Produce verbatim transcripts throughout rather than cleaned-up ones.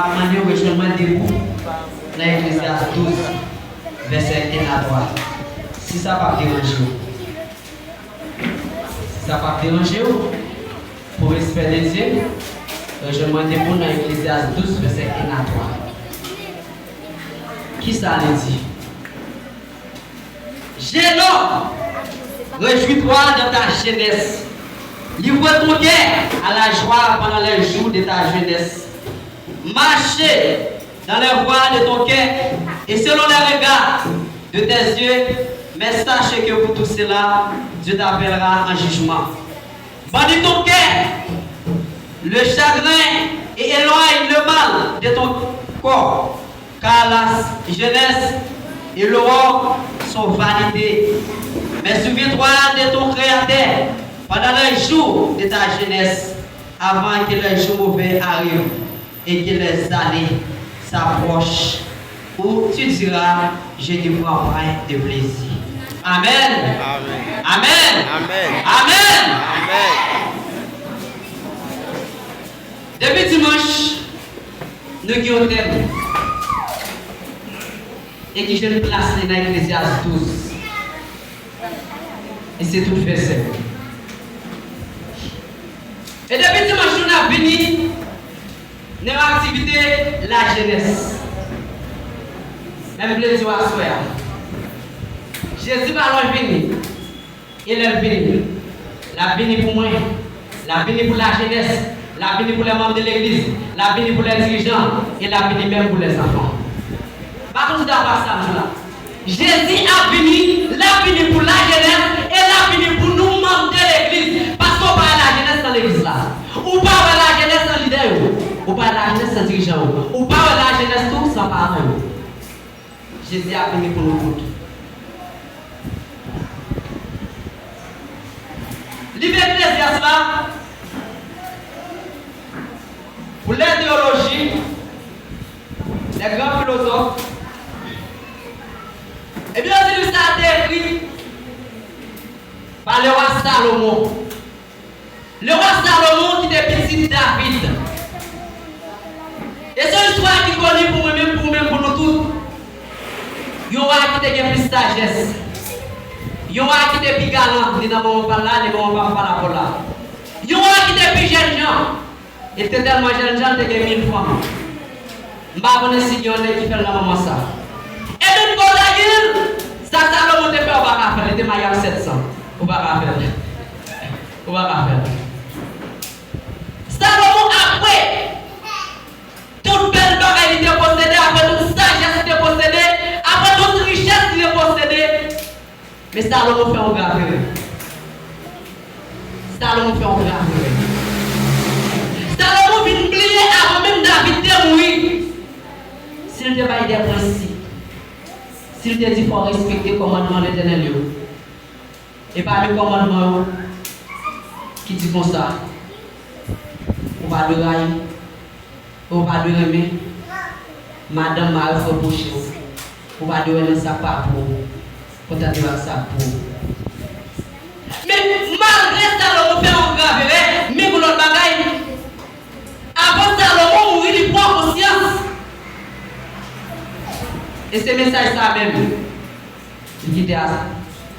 M ap mande w rejwenn mwen debou nan Eklezyas douz, vèsè en a twa. Si sa p ap deranje w. Si sa p ap deranje w, pou respè de Dye, rejwenn mwen debou nan Eklezyas douz, vèsè en a twa. Kisa li di? Jeune homme, réjouis-toi dans ta jeunesse. Livre ton cœur à la joie pendant les jours de ta jeunesse. Marche dans les voies de ton cœur et selon les regards de tes yeux, mais sache que pour tout cela, Dieu t'appellera en jugement. Bandis ton cœur le chagrin et éloigne le mal de ton corps, car la jeunesse et l'aurore sont vanité. Mais souviens-toi de ton Créateur pendant les jours de ta jeunesse, avant que les jours mauvais arrivent et que les années s'approchent où tu diras, je ne prends point de plaisir. Amen. Amen. Amen. Amen. Amen. Amen. Depi dimanch, nou gen yon tèm. E ki jwenn plas li nan Eklezyas douz. E se tout vèsè. E depi dimanch nou ap vini nan yon aktivite lajenès. Men m vle di w aswè a, Jezi pa lwen vini. E lè l vini, l ap vini pou mwen, l ap vini pou lajenès, l ap vini pou lè manm de legliz, l ap vini pou lè dirijan, e l ap vini menm pou lèzanfan. Pa konn si w dakò ak sa m di la. Jezi ap vini, l ap vini pou lajenès, e l ap vini pou nou manm de legliz. Paske w pa wè lajenès nan legliz la. Ou pa wè lajenès nan lidè yo. Ou pa wè lajenès nan dirijan yo. Ou pa wè lajenès tou san paran yo. Jezi ap vini pou nou tout. Liv Eklezyas la, pou lè teyoloji, lè gran filozòf, ebyen, yo di liv sa a te ekri pa lewa Salomon. Lewa Salomon ki te pitit David. E se yon istwa ki koni pou mwen menm, pou mwen, pou nou tout. Yon wa ki te gen plis sajès. Yon wa ki te pi galan, li nan moman pa l la, li moman pa m pale avè w la. Yon wa ki te pi jènjan. E te tèlman jènjan, li te gen mil fanm. M pa konnen si gen yon nèg ki fè l nan moman sa. E menm kòd la gen l, sa Salomon te fè, ou pa ka fè l, li te mayi ak sèt san. Ou pa ka fè l. Ou pa ka fè l. Salomon, apre tout bèl bagay li te posede, apre tout sajès li te posede, apre tout richès li te posede, men Salomon fè yon grav erè. Salomon fè yon grav erè. Salomon vin bliye avan menm David te mouri, si l te bay de prensip, si l te di fò w respekte kòmandman Letènèl yo. E pami kòmandman yo ki di konsa, ou pa dwe rayi, ou pa dwe renmen madanm, mari, frè pwochen w, ou pa dwe renmen sa k pa pou ou, kontante w ak sa k pou ou. Men, malgre Salomon fè yon grav erè, men gon lòt bagay. Avan Salomon mouri, li pran konsyans. E se mesaj sa menm li kite a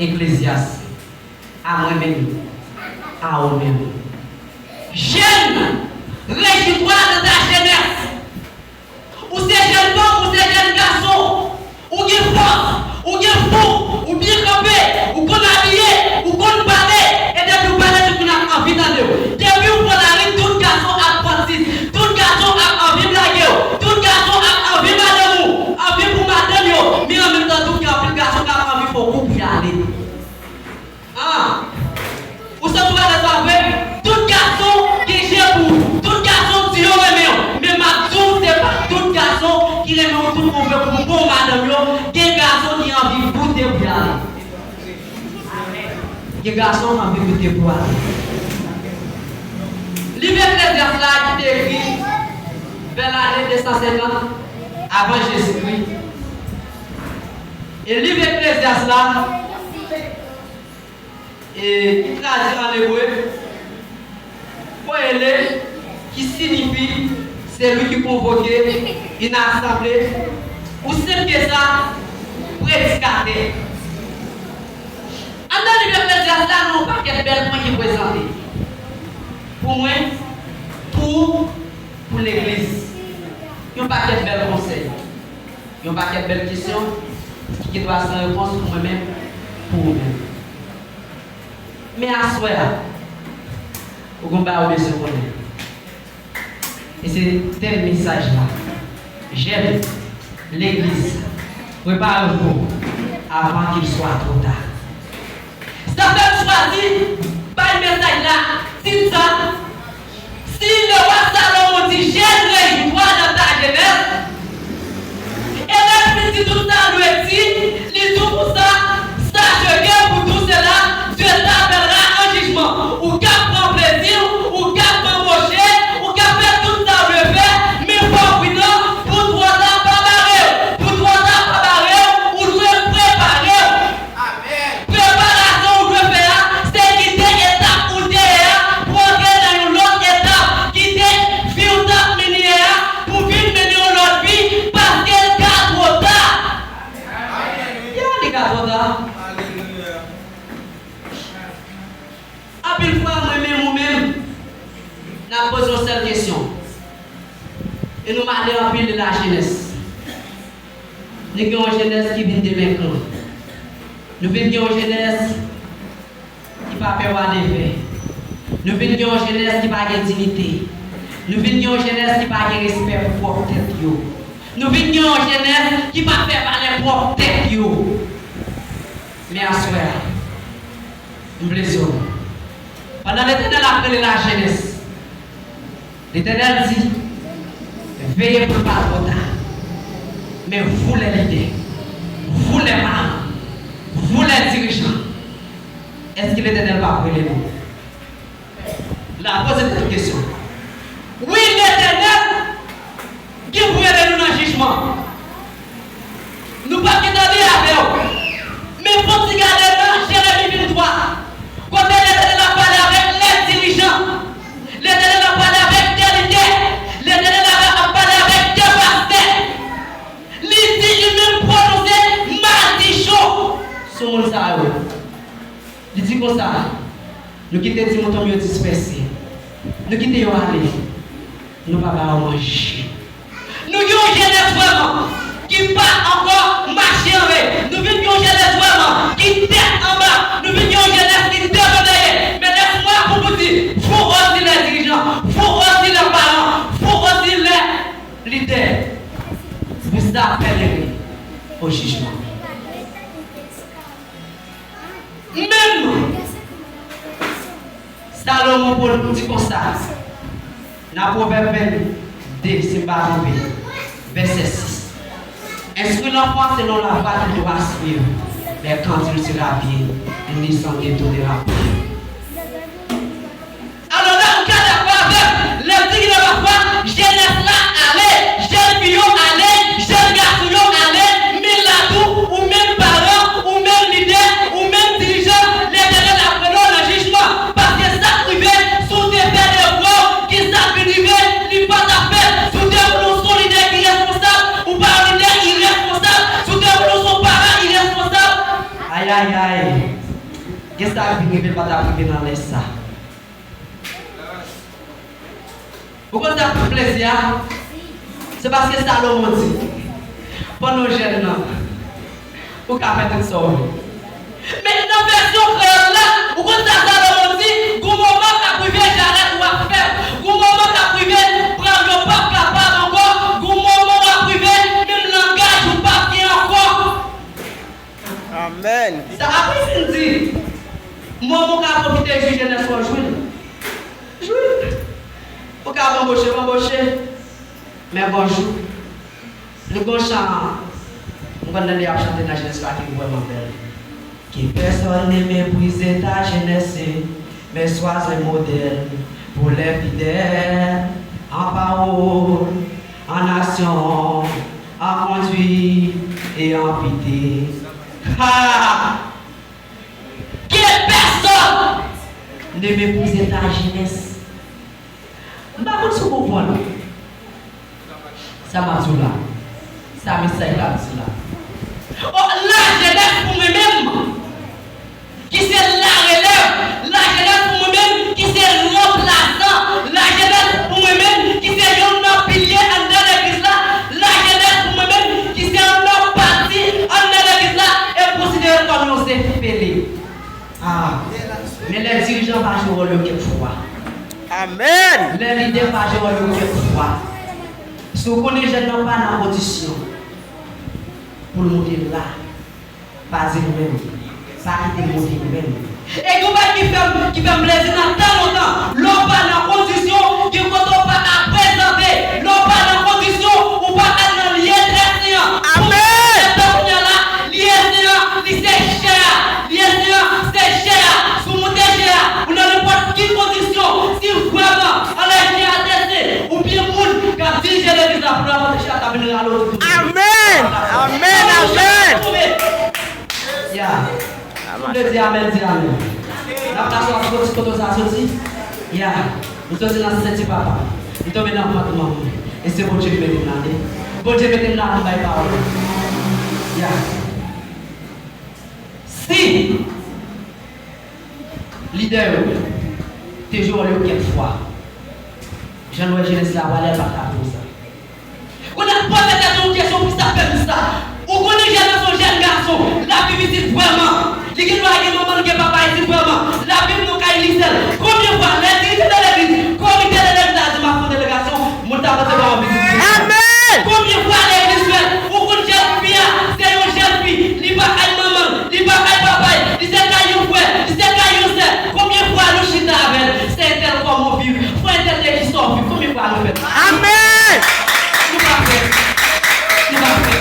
Eklezyas, a mwen menm, a ou menm. Jeunes, réjouis-toi de ta jeunesse. Ou se jèn fanm, ou se jèn gason, ou gen fòs, ou gen fouk, ou byen kanpe, ou konn abiye, ou konn pale, e depi w pale, tout moun ap anvi tande w. Depi w pran lari, tout gason ap pantis, tout gason ap anvi blage w, tout gason ap anvi madanm ou, anvi pou madanm yo, men an menm tan tou, gen anpil gason k ap anvi fè w kou pou y ale. Ah! Ou santi w alèz la vre? Tout gason gen je pou ou. Tout gason di yo renmen w. Men m ap di w, se pa tout gason ki renmen w tou pou w vle pou bon madanm yo. Gen gason ki anvi boute pou y ale. Gen gason ki anvi boute pou ale. Liv Eklezyas la ki te ekri vè lane de san senkant avan Jezikri. E liv Eklezyas la, e ki tradui an ebre, koele, ki siyifi Se li ki konvoke yon asanble, ou senp ke sa, predikatè. Anndan liv Eklezyas la, nou yon pakèt bèl pwen ki prezante. Pou mwen, pou ou, pou legliz. Yon pakèt bèl konsèy. Yon pakèt bèl kesyon ki gen dwa san repons pou mwen menm, pou ou menm. Men aswè a, ou gon bagay ou bezwen konnen. E se tèm mesaj la. Jèn, legliz, prepare w avan qu'il soit trop tard. Sa fè m chwazi bay mesaj la tit sa, Si le roi Salomon dit, Jeune, réjouis-toi dans ta jeunesse, e lè l fin di tout sa l dwe di, li di w konsa, Sache que pour tout cela, Dieu t'appellera en jugement. Ou k ap pran plezi w, ou k ap banboche, ou k ap fè tout sa w dwe fè, men fò w pridan, pou twò ta pa bare w. Pou twò ta pa bare w, ou dwe prepare w. Preparasyon ou dwe fè a, se kite etap ou te ye a pou antre nan yon lòt etap. Kite vi w t ap mennen a pou vin mennen yon lòt vi, paske l ka twò ta. Ya, li ka twò ta. Anpil fwa, mwen menm, ou menm, n ap poze yon sèl kesyon. E nou male anpil de lajenès. Nou gen yon jenès ki vin delenkan. Nou vin gen yon jenès ki pa pè wadevè. Nou vin gen yon jenès ki pa gen diyite. Nou vin gen yon jenès ki pa gen respè pou pwòp tèt yo. Nou vin gen yon jenès ki pa fè valè pwòp tèt yo. Men aswè a, m vle di w, pandan Letènèl ap rele lajenès, Letènèl di, Veye pou l pa twò ta. Men vous les leaders, vous les parents, vous les dirigeants, èske Letènèl p ap rele nou? L ap poze tèt ou kesyon. Wi, Letènèl gen pou rele nou nan jijman. Nou p ap gen tande avè w. Men fò n ti gade nan Jeremi venntwa, kote Letènèl ap pale avèk lè dirijan. Letènèl ap pale avèk dè lidè. Letènèl ap, ap pale avèk dè pastè. Li di, li menm pwononse madichon sou moun sa yo. Li di konsa, Nou kite ti mouton m yo dispèse. Nou kite yo ale. Nou pa ba yo manje. Nou gen yon jenès vrèman ki pa ankò mache anlè. Nou vin gen yon jenès vrèman ki tèt anba. Nou vin gen yon jenès ki debòde. Mais laisse-moi pour vous dire, vous aussi les dirigeants, vous aussi les parents, vous aussi les leaders, vous appellerez au jugement. Menm Salomon pou l di konsa, nan Pwovèb vennde, si m pa twonpe, vèsè sis, Instruis l'enfant selon la voie qu'il doit suivre, mais quand il sera vieux, il ne s'en détournera point. Alò la, ou ka dakò avè m, lè m di gen anpil fwa, jenès la ale, jèn fi yo ale, jèn gason yo ale, men la tou, ou menm paran, ou menm lidè, ou menm dirijan, Letènèl ap rele w nan jijman. Paske sa k rive, si w te fè devwa w, gen sa k vin rive, li pa t ap fèt. Si w te vle w se yon lidè ki responsab, ou pa yon lidè iresponsab. Si w te vle w se yon paran iresponsab, ayayay. Gen sa k vin rive, l pa t ap rive nan lè sa. Ou konn sa k pi plezi a? Se paske Salomon di, pandan w jèn nan, ou ka fè tout sa w vle. Men nan vèsyon kreyòl la, ou konn sa Salomon di? Gon moman k ap rive, jarèt ou ap fèb. Gon moman k ap rive, bra w yo p ap kapab ankò. Gon moman w ap rive, menm langaj ou p ap gen ankò. Amèn. Sa apre fin di, moman w ka pwofite jwi jenès ou an, jwi l. Jwi l. Ou ka banboche, banboche. Men gon jou, li gon chan, m konn tande y ap chante nan jenès la ki vrèman bèl. Que personne ne méprise ta jeunesse, mais sois un modèle pour les fidèles en parole, en action, en conduite et en piété. Ha! Que personne ne méprise ta jeunesse. M pa konn si w konprann. Sa m ap di w la. Sa mesaj la ap di la. O, lajenès pou mwen menm, ki se larelèv, lajenès pou mwen menm, ki se ranplasan, lajenès pou mwen menm, ki se youn nan pilye anndan legliz la, lajenès pou mwen menm, ki se youn nan pati anndan legliz la, e konsidere l kòm yon sefele. Ah, men lè dirijan pa jwe wòl yo kèk fwa. Amèn. Lè lidè pa jwe wòl yo kèk fwa. Si w konnen jèn nan pa nan kondisyon pou l moute la, pa di l menm. Pa kite l moute l menm. E gen yon bagay ki fè m, ki fè m plezi nan tan lontan. Lè w pa nan kondisyon, gen kote w pa ka prezante. Lè w pa nan kondisyon, ou pa ka nan lye trè sen an. Amèn. Pou mwen, kounye a la, lye sen an, li se chè a. Lye sen an, se chè a. Si w moute chè a, ou nan nenpòt ki kondisyon, si vrèman anlè chè a te sen, ou byen moun k ap dirije legliz la pou l rankontre chè a, t ap vin rale w tout. Amèn! Amèn! Amèn! Ya. Si w vle di amèn, di amèn. N ap pase w ap soti kote w sa soti. Ya. Ou soti nan senti papa. Li tonbe nan vant manman. E se Bondye ki mete m la, wi. Bondye mete m la pou m bay pawòl la. Ya. Si lidè yo te jwe wòl yo kèk fwa, jan nou wè jenès la prale, l pa t ka konsa. Kounye a, poze tèt ou yon kesyon, poukisa fè m sa? Ou konnen jèn nan se yon jèn gason, l ap viv isit vrèman. Li gen dwa gen manman l, gen papa isit vrèman. L ap viv nan kay li sèl. Konbyen fwa, lè dirijan de legliz, komite de legliz la di m ap fè yon delegasyon, moun ta panse pa yon vizit. Amèn! Konbyen fwa legliz fèt, ou konn jèn fi a, se yon jèn fi, li pa kay manman l, li pa kay papa l, li se kay yon frè, li se kay yon sè. Konbyen fwa nou chita avè l? Sè entèl, kòman w viv? Frè entèl, de kisa w viv? Konbyen fwa nou fè sa? Amèn! Nou pa fè. Nou pa fè.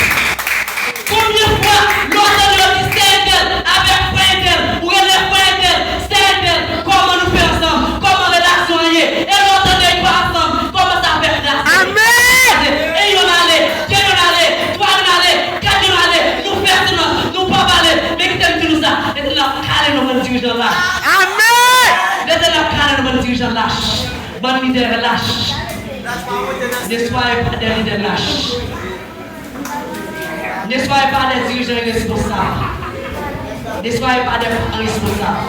Konbyen fwa lè w tande yo di sè entèl avèk frè entèl, ou rele frè entèl, sè entèl, kòman nou fè ansanm? Kòman relasyon an ye? E lè w tande yo pa ansanm, kòman sa fè krase? Amèn! E yonn ale, de yonn ale, twa yonn ale, kat yonn ale, nou fè silans, nou pa pale, men kite m di nou sa, Letènèl ap kale nou bann dirijan lach. Amèn! Letènèl ap kale nou bann dirijan lach, bann lidè lach. Ne soyez pas des leaders lâches. Ne soyez pas des dirigeants irresponsables. Ne soyez pas des parents responsables.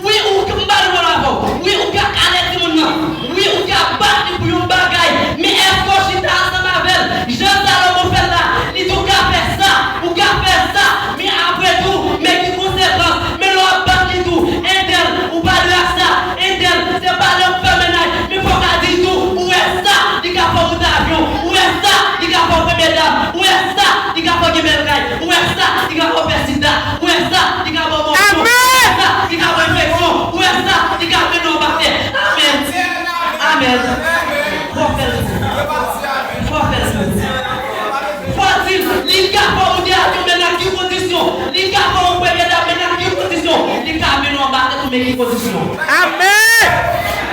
Wi, ou ka, m ba nou pawòl avè w. Wi, ou ka kale timoun nan. Wi, ou ka bat li pou yon bagay. Men èske w chita ansanm avè l? Jan Salomon fè l la, li di w ka fè sa, ou ka fè sa. Men apre tou, men ki konsekans? Men lè w ap bat li tou, entèl, ou pa dwe ap sa, entèl, se pa lè w fè mennaj. Men fò w ka di tou, ou wè sa, li ka fè w moute avyon, ou wè sa, li ka fè w premye dam, ou wè sa, li ka fè w gen bèl kay, ou wè sa, li ka fè w pè sida, ou wè sa, li ka ba w mòso, ou wè sa, li ka ba w enfeksyon, ou wè sa, li ka mennen w anba tè. Amèn. Amèn. Fò w fè l tou. Fò w fè l tou. Fò w di l, li ka fè w moute avyon, men nan ki kondisyon? Li ka fè w premye dam, men nan ki kondisyon? Li ka mennen w anba tè tou, men ki kondisyon? Amèn!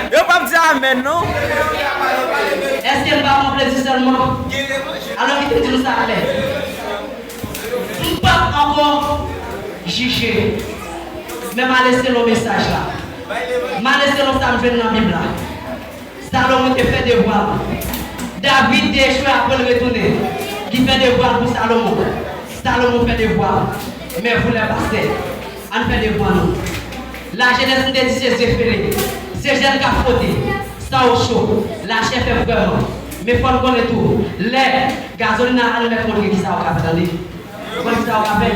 Yo p ap di amèn, non. Èske m pa konpleti sèlman? Alò, kite m di nou sa klè. M p ap ankò jije. Men m ale selon mesaj la. M ale selon sa m jwenn nan Bib la. Salomon te fè devwa l. David te echwe apre l retounen. Li fè devwa l pou Salomon. Salomon fè devwa l. Men vou lè pastè. Ann fè devwa nou. Lajenès, m te di se zye fele. Se jèn k ap fwote. San yo cho. Lachè fè vrèman. Men fò n konnen tou, lè gazolin nan al, mèt montre kisa yo ka fè, tande. Ou konn kisa yo ka fè?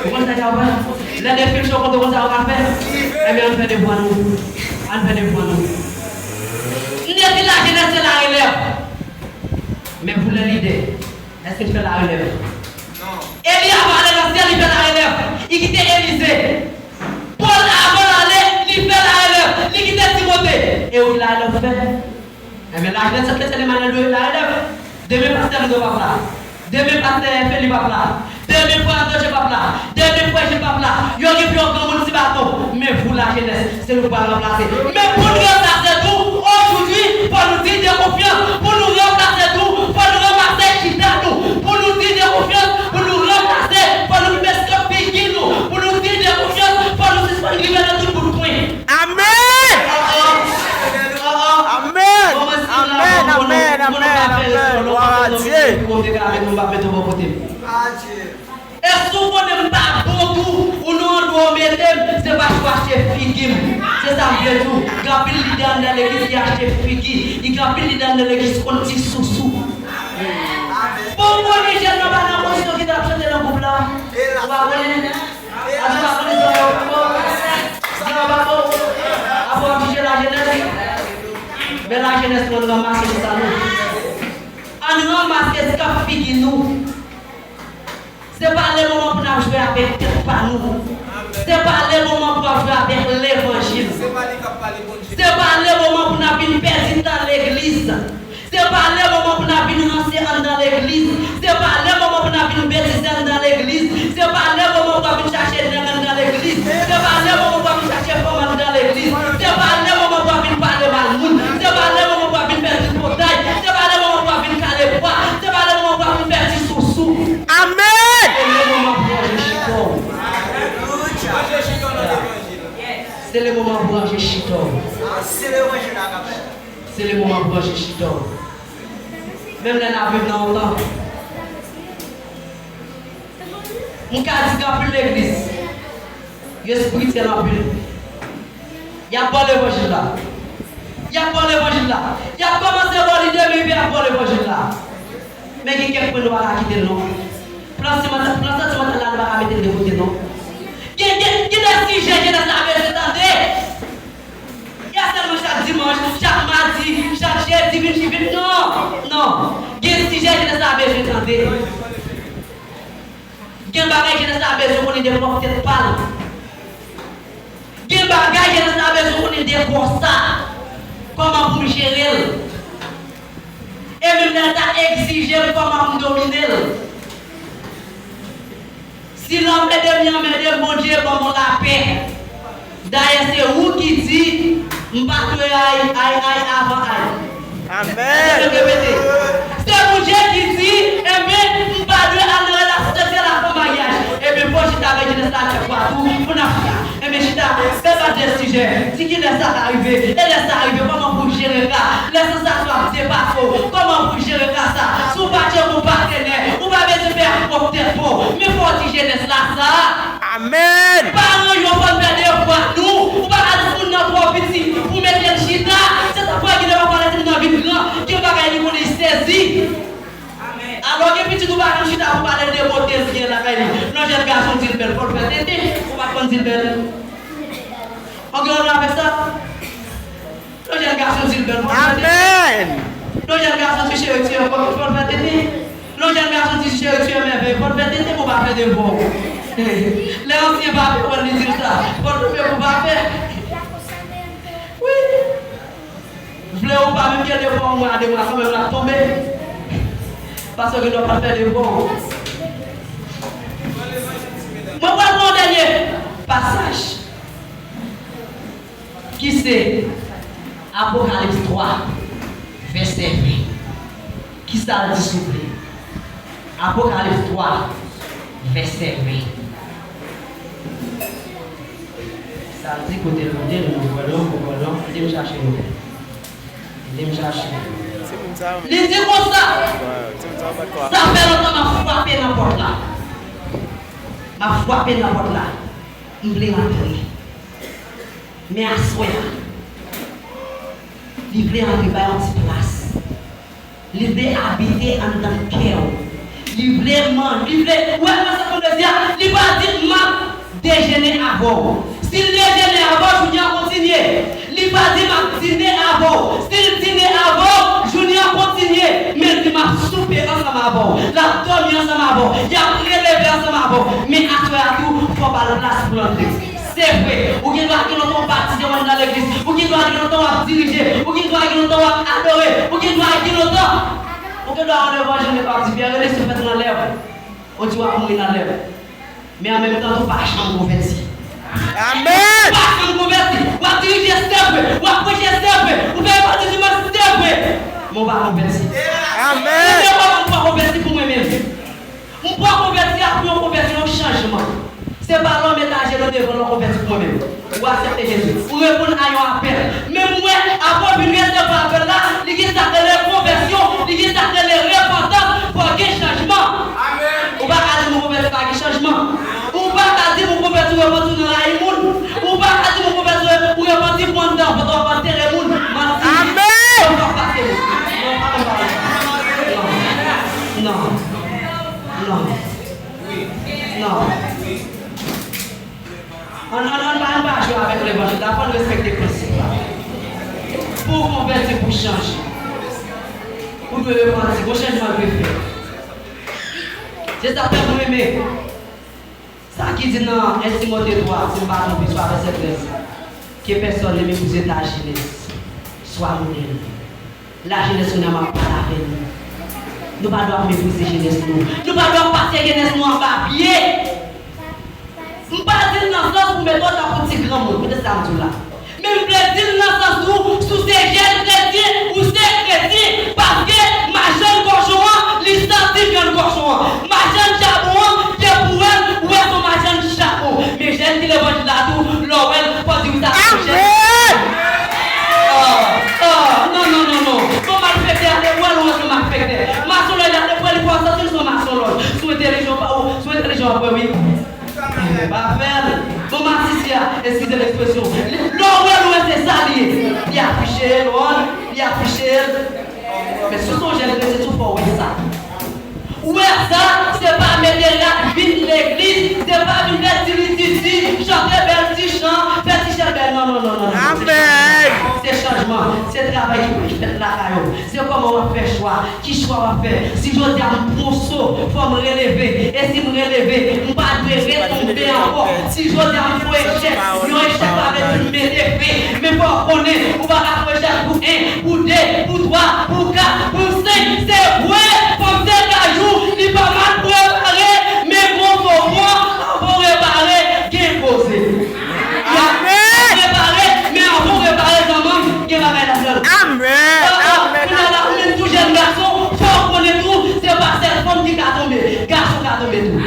Ou konn sa yo ka fè? Lè de fil cho kontre, ou konn sa yo ka fè? Ebyen, ann fè devwa nou. Ann fè devwa nou. M te di lajenès se larelèv. Men vou lè lidè. Èske n fè larelèv? Eli avan ale nan syèl, li fè larelèv. Li kite Elize. Pòl avan l ale, li fè larelèv. Li kite Timote. E ou ki larelèv ou fè? Enben, lajenès Sent Letyèn Emanyèl dwe larelèv. Demen pastè Ludo p ap la. Demen pastè Feli p ap la. Demen frè Antoje p ap la. Demen frè Jil p ap la. Yo gen pi yon granmoun ti baton. Men vou lajenès, se nou k pral ranplase. Men pou n ranplase tou, ojodwi, fò nou diy de konfyans. Pou nou ranplase tou, fò nou ranmase chita nou. Pou nou diy de konfyans, pou nou ranplase, fò nou kenbe sòt figi nou. Pou nou diy de konfyans, fò nou sispann griyen nan tout bout kwen. Amèn! Amèn! Amèn! Konnen m pa fè respè w non, paske non, m te ka mete w, m pa mete w bò kote m. E si w konnen m pa bon tou, ou nan andwa w mete m, se pa chwache figi m. Se sa m vle di w. Gen anpil lidè anndan legliz ki achte figi. Gen anpil lidè anndan legliz ki konn ti sousou. Bon, premye jèn nan pa nan pozisyon ki t ap chante nan gwoup la. Ou pa konnen? Avan w ap jije lajenès, men lajenès nou ranmase pou sa nou. Ann ranmase skap figi nou. Se pa le moman pou n ap jwe avèk tèt pa nou. Se pa le moman pou ap jwe avèk levanjil. Se pa le moman pou n ap vin pèdi tan legliz. Se pa le moman pou n ap vin ranse anndan legliz. Se pa le moman pou n ap vin betize anndan legliz. Se pa le moman pou w ap vin chache nèg anndan legliz. Se pa le moman pou w ap vin chache fanm anndan legliz. Se pa le moman pou w ap vin pale mal moun. Se pa le moman pou w ap vin pèdi potay. Se pa le moman pou w ap vin kale bwa. Se pa le moman pou w ap vin pèdi sousou. Amèn! Se le moman pou w ranje chita w. Se le moman pou w ranje chita w. Se le moman pou w ranje chita w. Menm lè n ap viv nan yon tan, m ka di gen anpil legliz, yo espirityèl anpil. Y ap ba w levanjil la. Y ap ba w levanjil la. Y ap kòmanse ba w li demen, epi y ap ba w levanjil la. Men gen kèk pwen nou pa ka kite l non. Plan santimantal, plan santimantal la, nou pa ka mete l de kote non. Gen, gen, gen de sijè jenès la bezwen tande. Y a sèlman chak dimanch, chak madi, chak jedi, vin, vin, non, non. Gen sijè jenès la bezwen tande. Gen bagay jenès la bezwen konnen de pwòp tèt pa l. Gen bagay jenès la bezwen konnen de kò sa. Kòman pou m jere l. E menm lè l ta egzije m, kòman pou m domine l. Si lanmède m, li anmède m, Bondye ban m yon lapè. Dayè, se ou ki di, m pa dwe ay, ay, ay avan ay. Amèn. Mwen repete. Se Bondye ki di, enben, m pa dwe al nan relasyon seksyèl avan maryaj. Enben, fò w chita avèk jenès la kèk fwa tou, pou n ap chita. Enben, chita, debat de sijè. Di ki lè sa ka rive, e lè sa rive, kòman pou w jere ka. Lè sansasyon ap depase w, kòman pou w jere ka sa. Si w pa tcheke yon patenè, ou pa bezwen fè ak pwòp tèt pa w. Men fò w di jenès la sa. Amèn! Paran yo, fò n fè devwa nou. Ou pa ka di moun nan twò piti pou mete l chita. Se sa fè gen de papa lè timoun nan vin gran, gen bagay li konnen, li sezi. Alò gen pitit ou pa janm chita pou pale l de bote l gen lakay li. Lè yon jèn gason di l bèl, fò l fè tenten. Ou pa konn di l bèl. Ou gen yon avèk sa? Lè yon jèn gason di l bèl, fò l fè tenten. Amèn! Lè yon jèn gason di cheri, tu es, fò l fè tenten. Lè yon jèn gason di cheri, tu es merveilleux, fò l fè tenten pou pa fè devwa w. Lè ansyen pa fè, ou wè li di l sa, fò l fè pou pa fè. Wi. Vle ou pa, menm gen de fwa, yon mwa, de mwa, kanmenm l ap tonbe. Paske w gen dwa pa fè devwa w. Mwen pral pran yon dènye pasaj, ki se Apokalips twa, vèsè ven. Kisa l di, souple? Apokalips twa, vèsè ven. Sa l di, kote l kote l, nou pran non, nou pran non, ede m chache nou. Ede m chache. Li di konsa, sa fè lontan m ap frape nan pòt la. M ap frape nan pòt la. M vle antre. Men aswè a, li vle antre, bay yon ti plas. Li vle abite anndan kè w. Li vle man-, li vle, ou wè kòman sa konn di a? Li pa di m ap dejene avè w. Si l dejene avè w, jounen an kontinye. Li pa di m ap dine avè w. Si l dine avè w, jounen an kontinye. Men l di m ap soupe ansanm avè w. L ap dòmi ansanm avè w. Y ap releve ansanm avè w. Men aswè a tou, fò w ba l plas pou l antre. Se vre, ou gen dwa gen lontan w batize w anndan legliz, ou gen dwa gen lontan w ap dirije, ou gen dwa gen lontan w ap adore, ou gen dwa gen lontan, ou gen dwa al nan levanjil men w ap di, Pierre Elie, se fèt nan lè w, ou di w ap mouri nan lè w. Men an menm tan tou, w pa janm konvèti. Amèn! Ou pa janm konvèti. W ap dirije, se vre, w ap preche, se vre, ou fè evanjil dimanch, se vre, men w pa konvèti. Amèn! Ou te wè m pa konvèti pou mwen menm. M pran konvèti a pou yon konvèsyon, yon chanjman. Se pa lè w met ajenou devan l, w konvèti pou mwen menm. Ou aksepte Jezi. Ou reponn a yon apèl. Men m wè, apre w fin resevwa apèl la, li gen sa k rele konvèsyon. Non, pa, pa, pa. Non. Non. Non. Non. Ann, ann, ann pa, ann pa jwe avèk levanjil la, fò n respekte prensip la. Pou w konvèti, pou w chanje, ou dwe repanti, gon chanjman dwe fèt. Se sa pèp mwen renmen. Sa ki di nan en Timote twa, si m pa twonpe, swa vèsè trèz, ke pèsòn ne meprize ta jenès, swa modèl. Lajenès kounye a m ap pale avè nou. Nou pa dwe ap meprize jenès nou. Nou pa dwe ap pase jenès nou anba pye. M pa di l nan sans pou mete w tankou ti granmoun, koute sa m di w la. Men m vle di l nan sans ou, si w se jèn kretyen, ou se kretyen, paske machann kòchon an, li santi vyann kòchon an. Machann chabon an, depi w wè l, ou wè se yon machann chabon. Men jèn ki levanjil la tou, lè w wè l, fò w di wi sa se jèn. Amèn! Ah, ah, non, non, non, non. Bon malfektè a, depi w wè l, ou wè se yon malfektè. Masonlòj la, depi w wè l, fò w santi l se yon masonlòj. Si w entèlijan, w pa, si w entèlijan, w ap wè wi. Pa fè l. Bon masisi a, eskize l ekspresyon. Lè w wè l, ou wè se sa li ye. Li afiche l, wi, li afiche l. Men si w se yon jèn kretyen tou, fò w wè sa. Ou wè sa, se pa mete rad vin legliz, se pa vin fè ti rititi, chante bèl ti chan, fè ti chèlbè. Non, non, non, non, non. Amèn. Se chanjman, se travay ki pou fèt lakay ou. Se kòman w ap fè chwa, ki chwa w ap fè. Si jodi a m pran yon so, fò m releve. E si m releve, m pa dwe retonbe ankò. Si jodi a m pran echèk, yon echèk pa vle di m mete fen. Men fò w konnen, ou pa ka pran echèk pou en, pou de, pou twa, pou kat, pou senk. Se vre, fanm se kajou, li pa mal prepare, men gon fo pran, anvan w repare, gen koze. Amèn. Repare, men anvan w repare, zanmi m, gen bagay ladan l. Amèn. Ah, ah, amèn. Kounye a la, ou menm tou jèn gason, fò w konnen tou, se pa sèl fanm ki ka tonbe, gason ka tonbe tou.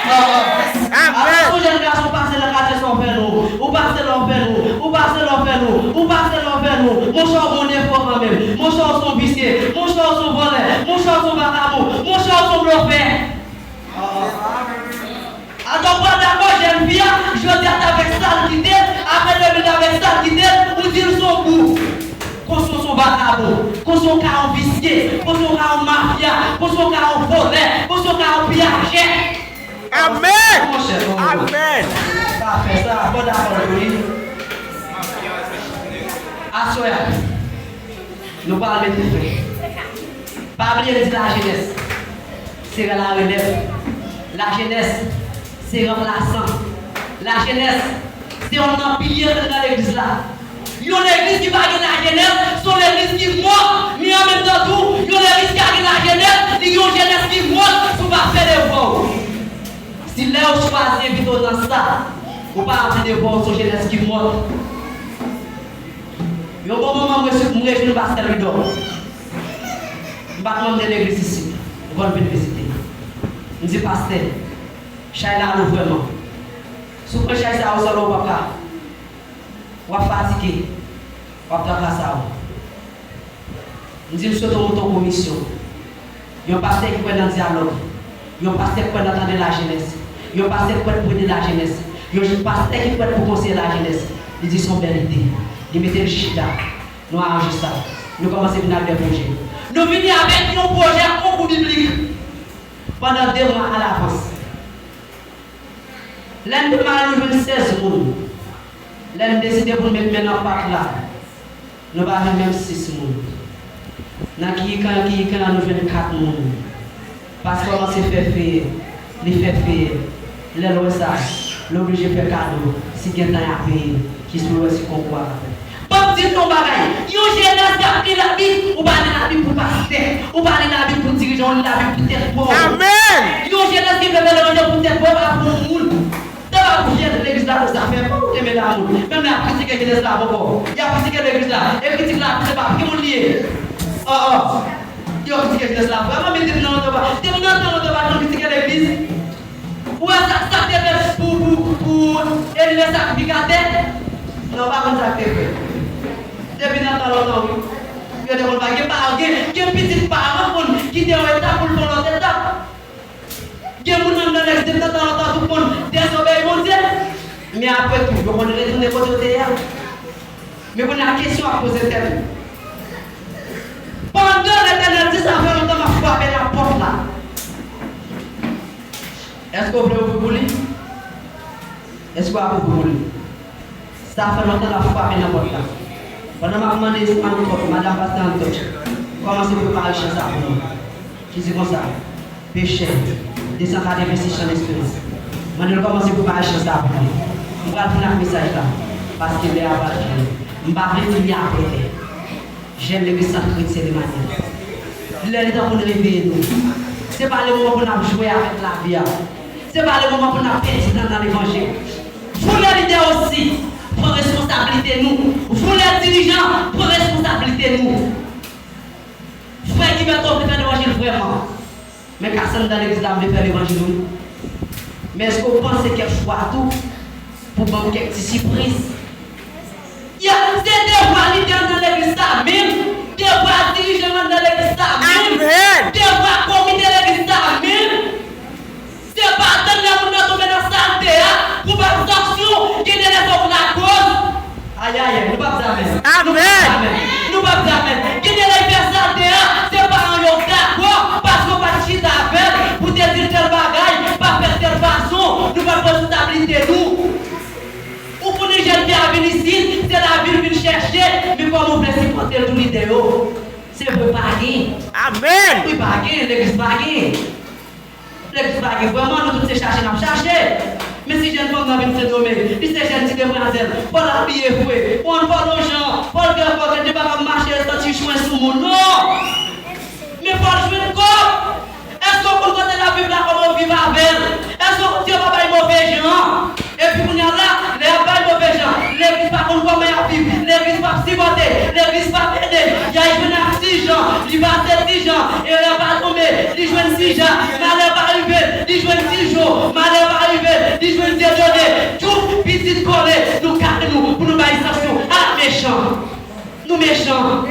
Ah, ah. Amèn. Apre tou jèn gason pase nan katye sa w fè nou, ou pase la w fè nou, ou pase la w fè nou, ou pase la w fè nou. Monchè, w gon defo kanmenm. Monchè, w se yon visye. Monchè, w se yon vòlè. Monchè, w se yon vakabon. Monchè, w se yon blofè. Ah, ah. Atò w pral dakò jèn fi a, jodi a t avèk sa l kite l, apre demen l avèk sa l kite l, ou di l se yon bou. Konsa w se yon vakabon, konsa w ka yon visye, konsa w ka yon mafya, konsa w ka yon vòlè, konsa w ka yon piyajè. Amèn! Monchè, non, non. Amèn! Pa fè sa, pa dakò tou wi. Aswè a, nou pral mete fen. Pa bliye m di lajenès se relèv. Lajenès se ranplasan. Lajenès se youn nan pilye k nan legliz la. Yon legliz ki pa gen lajenès, se yon legliz ki mò. Men an menm tan tou, yon legliz ki pa gen lajenès, li gen yon jenès ki mò si w pa fè devwa w. Si lè yo chwazi envite w nan sa, ou pa ranpli devwa w, se yon jenès ki mò. Yon bon moman, mwen, mwen rejwenn pastè Louidor. M pa t manm de legliz isit. M konn vin vizite. M di, pastè, chay la lou vrèman. Si w pran chay sa yo sèlman, w p ap ka. W ap fatige. W ap trakase w. M di, m swete w monte yon komisyon. Yon pastè ki kwè nan dyalòg. Yon pastè ki kwè nan tande lajenès. Yon pastè ki kwè pou ede lajenès. Yon pastè ki kwè pou konseye lajenès. Li di se yon bèl ide. Li mete l chita. Nou aranje sa. Nou kòmanse vin ak de pwojè. Nou vini avèk yon pwojè konkou biblik pandan de mwa alavans. Lè n demare, nou jwenn sèz moun. Lè n deside pou n met men nan pat la, nou pa jwenn menm sis moun. Nan kiyikan, kiyikan an, nou jwenn kat moun. Pastè kòmanse fè feyè, li fè feyè. Lè l wè sa, l oblije fè kado, si gen tan y a peye, jis pou l wè si konkou a ka fèt. Ban m di nou yon bagay, yon jenès k ap li Labib, ou pa li Labib pou pastè, ou pa li Labib pou dirijan, ou li Labib pou tèt pa w. Amèn! Yon jenès ki vle fè levanjil pou tèt pa w, pa pou yon moun. Se pa pou jenès legliz la pou zafè pa w, ou te mete a moun. Menm lè y ap kritike jenès la poko. Y ap kritike legliz la. E kritik la, se pa pou ki moun li ye? Oh, oh. Yo kritike jenès la vrèman, men depi nan lontan pa, depi nan tan lontan pa janm kritike legliz. Ou wè sa, sa k te fèt pou, pou, pou Eli le sakrifikatè? Non, w pa konn sa k te fèt. Depi nan tan lontan, wi. Yo te konn pa gen pa, gen, gen pitit paran konn kite yon etap pou l fè yon lòt etap. Gen moun nan nan legliz depi nan tan lontan tou konn dezobeyi Bondye. Men apre tou, yo konn retounen kote yo te ye a. Men kounye a kesyon ap poze tèt ou. Èske w vle ouvri pou li? Èske w ap ouvri pou li? Sa fè lontan l ap frape nan pòt la. Pandan m ap mande Antot, madanm pastè Antot, kòmanse prepare chan sa pou nou. Ki di konsa, Pechè, de san katrevensis chan esperans. Mande l kòmanse prepare chan sa pou nou. M pral fin ak mesaj la, paske lè a pral fini. M pa vle fini apre lè. Jèn legliz Sant Kretyen Lemanyèl. Lè li tan pou n reveye nou. Se pa le moman pou n ap jwe avèk lavi a. Se pa le moman pou n ap pèdi tan nan levanjil. Vous les leaders aussi, pran responsablite nou. Vous les dirigeants, pran responsablite nou. Frè Gilbert, ou vle fè levanjil vrèman. Men ka sa m nan legliz la, m vle fè levanjil wi. Men èske w panse kèk fwa tou pou ban m kèk ti sipriz? Ya, se devwa lidè nan legliz sa menm, devwa dirijan nan legliz sa menm, devwa komite legliz sa menm. Se pa atann lè moun nan tonbe nan salte a pou ba l sanksyon, gen de lè se ou k lakoz. Ayayay, nou p ap di amèn. Nou p ap di amèn. Nou p ap di amèn. Gen de lè l fè salte a, se paran yo dakò, paske w pa t chita avè l pou te di l tèl bagay, pa fè tèl fason, nou pa t pran responsabilite nou. Ou konnen jèn fi a vin isit, se lavi l vin chèche, men kòman w vle sipòte l tou lide yo? Se vre pa gen. Amèn. Wi, pa gen, legliz pa gen. Legliz pa gen vrèman, nou tout se chache n ap chache. Men si jèn fanm nan vin Sendomeng, li se jèn ti demwazèl, fò l abiye fre, fò l fò lonjan, fò l fè fò gen de pa k ap mache santi chwen sou moun. Non! Men fò l jwenn kòb. Èske w konn kote l ap viv la, kòman w viv avè l? Èske w konn si yo pa bay move jan? Epi kounye a la, lè y ap bay move jan, legliz pa konn kòman y ap viv, legliz p ap sipòte, legliz p ap ede, y al jwenn ak Ti Jan, li pase Ti Jan, erè pa tonbe, li jwenn Ti Jan, malè pa rive, li jwenn Ti Jo, malè pa rive, li jwenn Dieudonné, tchouf, pitit kole, nou kale nou pou nou bay sanksyon. A mechan! Nou mechan.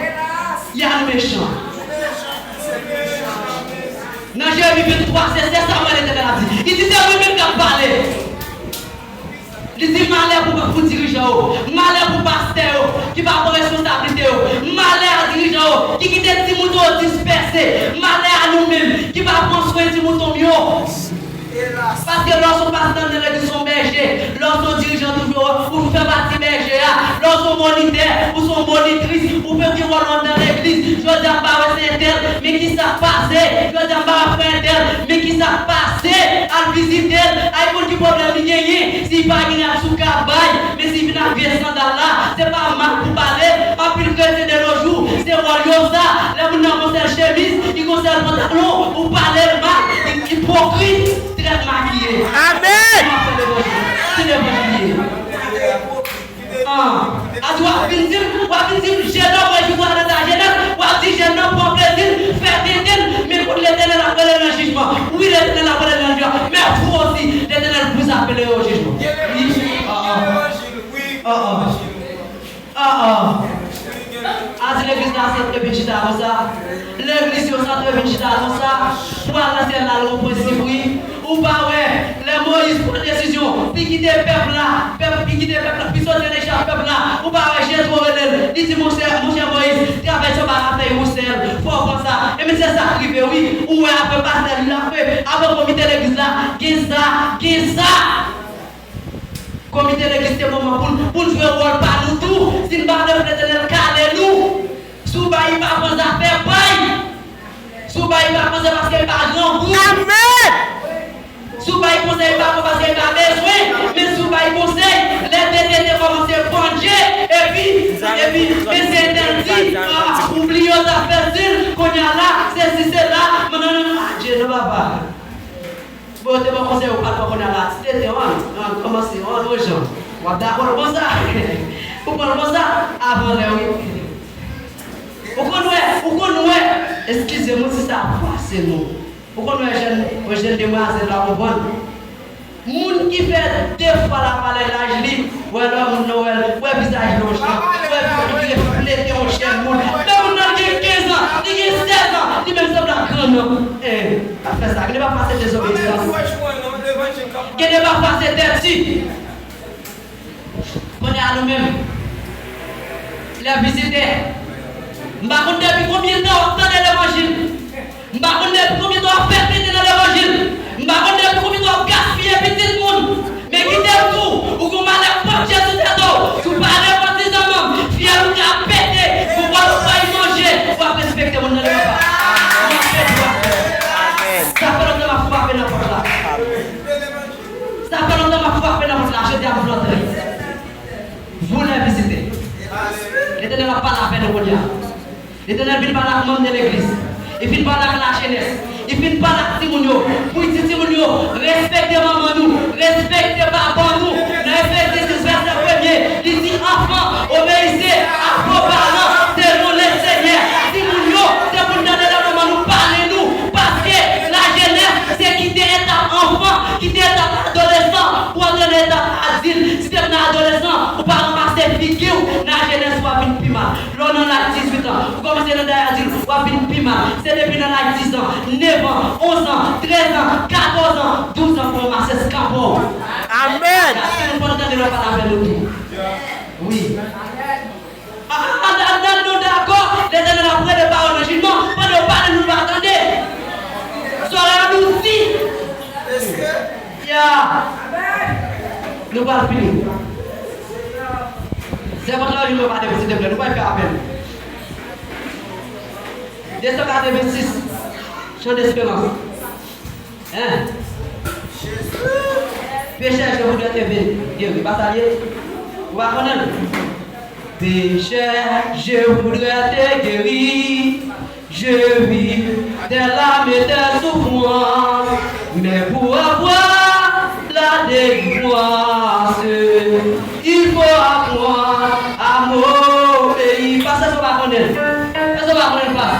Ya nou mechan. Nan Jeremi venntwa, se, se sa m wè Letènèl ap di. Li di, se mwen menm k ap pale. Li di, malè pou, pou dirijan yo, malè pou pastè yo ki pa pran responsablite yo, malè a dirijan yo ki kite ti mouton yo dispèse, malè a nou menm ki pa pran swen ti mouton m yo. Paske lè w se yon pastè nan legliz, se yon bèje. Lè w se yon dirijan, toujou, ou fè pati bèje a. Lè w se yon monitè, ou se yon monitris, ou fè ti wòl ou anndan legliz. Jodi a, m pa wè sè entèl, men ki sa k pase? Jodi a, m pa wè frè entèl, men ki sa k pase? Al vizite l, al konn ki pwoblèm li genyen. Si li pa genyen, al sou kay bay. Men si vin ak vye sandal la, se pa mal pou pale. Anpil kretyen de nos jours, se wòl yo sa. Lè moun nan gon sèl chemiz, li gon sèl pantalon, ou pale l mal, li ipokrit, trèt makiye. Amèn. Kòman fè levanjil? Ki levanjil li ye? Ah. Adi w ap vin di m, w ap vin di m, jèn nan mwen jis nan ta jenès, w ap di jèn nan pran plezi l, fè tenten l, men kounye a Letènèl ap rele l nan jijman. Wi, Letènèl ap rele l nan jijman. Men vous aussi, Letènèl vous appelle au jugement. Wi. Ah, ah. Ah, ah. Ah, ah. Adi legliz la santre vin chita konsa. Legliz yo santre vin chita konsa. Pou al nan syèl la, l gon prensip, wi. Ou pa wè, lè Moyiz pran desizyon, li kite pèp la, pèp, li kite pèp la, li soti nan echèl pèp la. Ou pa wè Jetwo rele l, li di, monchè, monchè Moyiz, travay sa pa ka fè yon sèl. Fò w pran sa. Ebyen, se sa k rive, wi. Ou wè, apre pastè li la fè, apre komite legliz la, gen sa, gen sa. Komite legliz se moman pou n, pou n jwe wòl pa nou tou. Si n pa vle pou Letènèl kale nou, si w bay, li pa pran zafè, bay. Si w bay, li pa pran, se paske li pa grangou. Amèn. Si w bay konsèy, li pa pran paske li pa bezwen. Men si w bay konsèy, lè tenten te kòmanse pandje, epi, epi, men se entèl di, ah, ou bliye zafè sil, kounye a la, se si se la, non, non, non, non, Adje, non, papa. Bon, yo te ban konsèy, ou pa t pran kounye a la, ti tenten, an, an, kòmanse, an, yon jan. W ap dakò l konsa. Ou pran l konsa, avan lè, wi. Ou konn wè, ou konn wè, eskize m, si sa ap fwase nou. Ou konn wè jèn, yon jèn demwazèl la, konprann. Moun ki fè de fwa la valè laj li, wè lè moun nan wè l, wè vizaj li yon jan, wè vizaj li reflete yon jèn moun. Men moun nan gen kenz an, li gen sèz an, li menm sanble ak grann nan. Eh, pa fè sa. Gen de pafwa se dezobeyisans. Gen de pafwa se tèti. Kounye a nou menm, lè vizitè, m pa konn depi konbyen tan w ap tande levanjil. M pa konn depi konbyen tan w ap fè tenten nan levanjil. M pa konn depi konbyen tan w ap gaspiye nou kounye a. Letènèl vin pale ak manm de legliz. Li fin pale ak lajenès. Li fin pale ak timoun yo. Pou l di timoun yo, respekte manman nou, respekte papa nou. Nan Efezi sis, vèsè premye, li di, enfants, obéissez à vos parents selon le Seigneur. Timoun yo, se pou n tande lè manman nou pale nou. Paske lajenès, se kite etap anfan, kite etap adolesan, pou antre nan etap adilt. Si te nan adolesan, ou pa ranmase figi w, nan jenès w ap vin pi mal. Lè w nan laj dizuit an, ou kòmanse nan laj adilt, w ap vin pi mal. Se depi nan laj dis an, nèf an, onz an, trèz an, katòz an, douz an pou w ranmase skanpò w. Amèn. Sa se nou pral tande lè w pale avè nou tou. Wi. A, a, a, a, nou dakò, Letènèl ap rele pawòl nan jijman, pandan yo pale, nou pa tande. Sòrè an nou di. Ya. Nou pral fini. Sèvant la, nou pa tande, silteplè, nou pral fè apèl. De san katrevensis, Chan Desperans. Hein? Pécheur, je voudrais te guéri. Pa sa l ye? Ou pa konnen l? Pécheur, je voudrais te guéri. Je vis tes larmes et tes souffrances. Mais pour avoir la délivrance, il faut apprendre à m'obéir. Pas, èske w pa konnen l? Èske w pa konnen l, pas?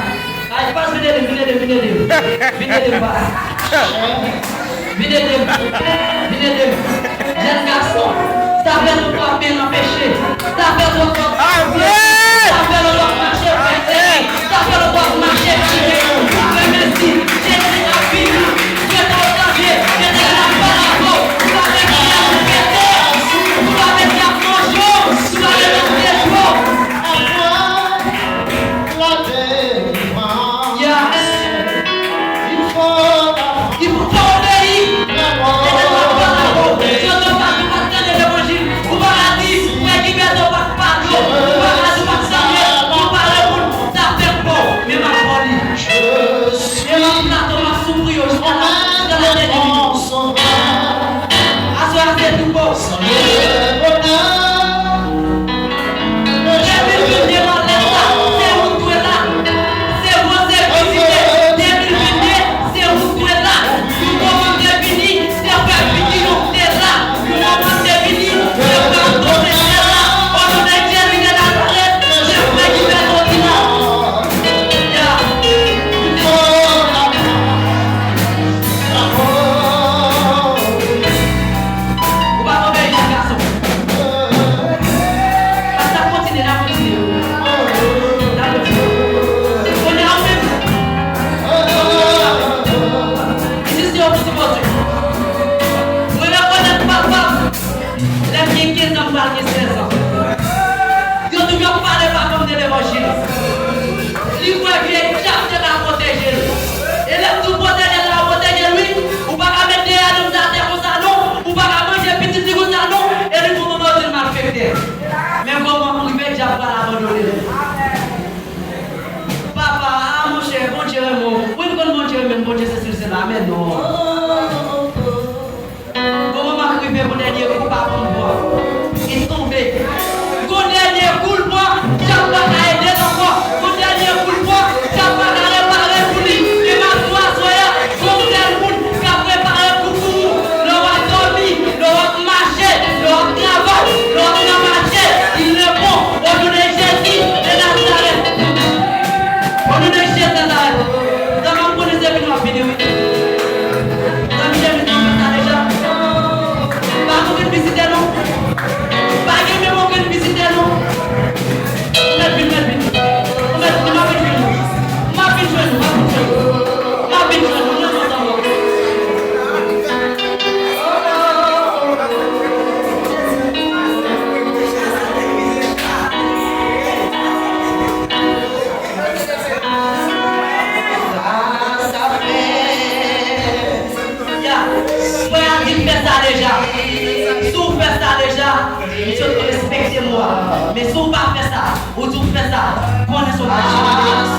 Ay, pas, vin ede m, vin ede m, vin ede m. Vin ede m, pas. Vin ede m. Vin ede m. Jèn gason, sa fè lontan w ap benyen nan peche. Sa fè lontan w ap mache, sa fè lontan w ap mache, sa fè lontan w ap mache. Ou fè mezi, Jezi ap vini. Jezi ap vini. Jezi ap pale avè w. Ou pa mezi ap pete. Ou pa mezi ap manje w. Ou pa mezi ap detwi w. Yes. Il faut obéir. Letènèl ap pale avè w. Si w te pa, ou pa t tande levanjil, ou pa ka di, frè Gilbert, ou pa t pale, ou pa ka di, ou pa t salye, ou pa reponn, sa fè kò w, men m ap ba w li. Men m ap plato, m ap soufri yo jiska la, jiska latènite. Aswè a se tou bon. Depi l vin devan lè sa, se ou k dwe la. Se bon, se vizite. Depi l vin de, se ou k dwe la. Pou moman te vini, se frè Piki yo k te la. Pou moman te vini, se frè Anto te la. O non de Jezi de Nazarèt, se frè Gilbert ki la. Ya. Ou pa tonbe, jèn gason. N ap kontinye, n ap kontinye. N ap kontinye. Kounye a, ou menm. Mizisyen yo pou sipòte. Mwen rekonèt papa m. Lè m gen kenz an, m pral gen sèz an. Yo toujou ap pale papa m de levanjil. Li kwè vye dyab te ka pwoteje l. E lè m di w pwoteje l la, pwoteje l wi. Ou pa ka met de anonm atè konsa non. Ou pa ka manje pitit li konsa non. E li gon manman di l malfektè. Men kòman pou rive dyab pral abandone l? Papa, a monchè, Bondye renmen w. Wi, m konn Bondye renmen m, Bondye se sil se la, men non. Gon moman k rive pou dènye kou papa m pran. Li tonbe. Gon dènye kou l pran, dyab pa ka ede l ankò. Gon dènye kou l pran, dyab pa ka repare pou li. E maten aswè a, gon sèl moun k ap repare kou pou ou. Lè w ap dòmi, lè w ap mache, lè w ap travay, lè w ap nan mache, il reponn, au nom de Jésus de Nazareth. Au nom de Jésus de Nazareth. Zanmi m konnen se vini w ap vini wi. Zanmi chemiz mwen fè sa deja. Pa tou vin vizite nou. Pa gen menm okenn vizitè non. Ou mèt vin, mèt vin. Ou mèt vin, m ap vin jwenn ou. M ap vin jwenn ou, m ap vin jwenn ou. M ap vin jwenn ou, non, non, non, non. Sa, sa fè. Ya, frè a di m fè sa deja. Si w fè sa deja, misye t respekte mo a. Men si w pa fè sa, ou di w fè sa, konnen se w pa t chanje.